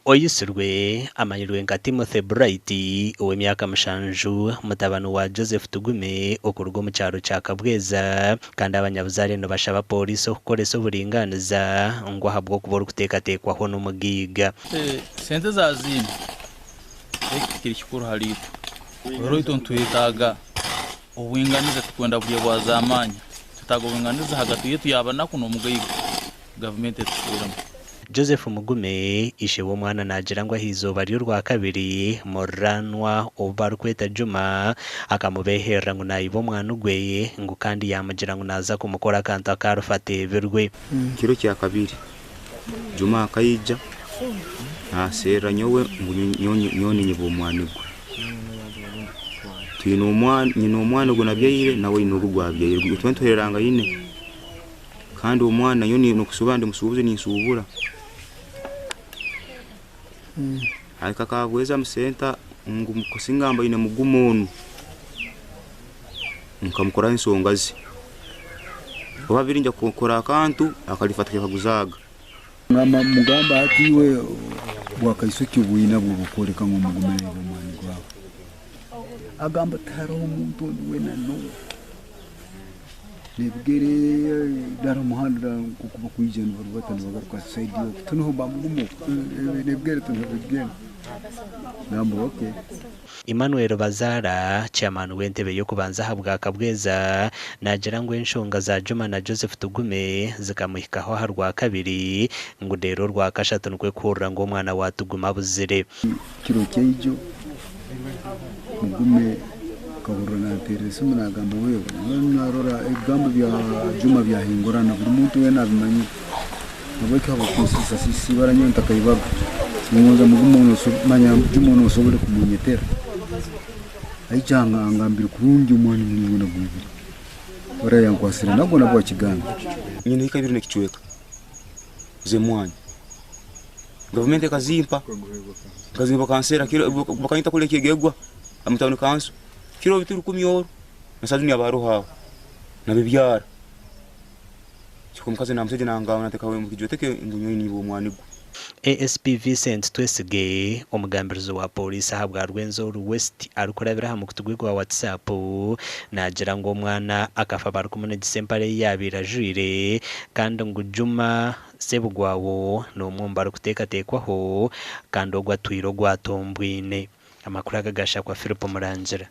Oyitsirwe amanyirwe nka Timothy Bright ow'emyaka mushanju, mutabani wa Joseph Tugume okuruga omu kyaro kya Kabweza kandi abanyabuzaare nibashaba Pooriisi okukoresa oburingaaniza ngu ahabw'okuba orikuteekateekwaho n'omugaiga. Sente zaziina eki tikiri kikuru ahari itwe. Rero itwe nitwetaaga obwinganiza tikwenda buryo bwa zamaanya. Nitwetaaga obwinganiza ahagati yaitu y'abanaku n'omugaiga. Gavumenti etuhweremu. Joseph Mugume, ishe w'omwana naagira ngu ah'eizooba ry'Orwakabiri, muriraanwa ou barikweta Juma akamubeeherera ngu naayiba omwana gwe ngu kandi yaamugira ngu naaza kumukora akantu aku arifa ateebirwe. Kiro kya kabiri, Juma akaija naaserra nyowe ngu nyowe ninyiba omwana gwe. Twine omwana, nyine omwana ogu nabyaire nawe aine ogu ogwabyaire, itwe nituhererangaine. Kandi omwana nyowe n'okusuubura ndi musuubuzi ninsuubura. Ahika akabweza mu senta ngu kusinga mbaine mugume onu nkamukoraho ensonga ze. Obu abaire nija kukora akantu akarifata akakaguzaaga. Mugamba ati, Iwe bwakaiso ki obu oinabwo oburikworeka ngu omugume naiba omwani gwawe? Agamba ati, Tihariho omuntu ondi weena n'omwe. N'ebigere dara omuhanda dara nk'oku bakwija nibarubata nibagaruka sayidi oku tiniho bamugume oku n'ebigere tiniho bikugenda. Nagamba okay. Emmanuel Bazaara, Chairman w'entebe y'okubanza ahabwa Kabweza naagira ngu enshonga za Juma na Joseph Tugume zikamuhikaho aha Rwakabiri ngu reero Orwakashatu nikwo kuhurira ngu omwana wa Tugume abuzire. Kiro kyaijo Mugume nkahurira nanteerera esimu nagamba wewe mbwenu narora ebigambo bya Juma byahingurana buri muntu weena abimanyire nahabweki habw'okunsisa sisa ibara nyowe ntakaibaga ningonza Mugume manya Juma nosobole kumunyetera aija angambire kurungi omwani muraingwa nagwibire ibara yankwasire nagwo nabwo akigambire. Nyine eka ibiri n'ekicweka z'emwaani. Gavumenti ekazimpa, ekazimpa bakansera kiro bakanyeta kuri Kyegegwa omu tawuni kanso, kiro biti rukumi oru na sajuni yaba aroho aho nabibyara. Kyonka omukazi namusaija nangamba nateka omu kijweteke ngu nyowe ninyiba omwani gwe. ASP Vincent Twesige, omugambirizi wa Pooriisi ahabwa Rwenzori West arikurabira aha mukutu gwe gwa WhatsApp naagira ngu omwana akafa barikumunagisa empare ei yaabaire ajwaire kandi ngu Juma Ssebugwawo n'omwe omu barikuteekateekwaho kandi ogwo atwire ogwatombwine. Amakuru aga gashakwa Philip Murangira.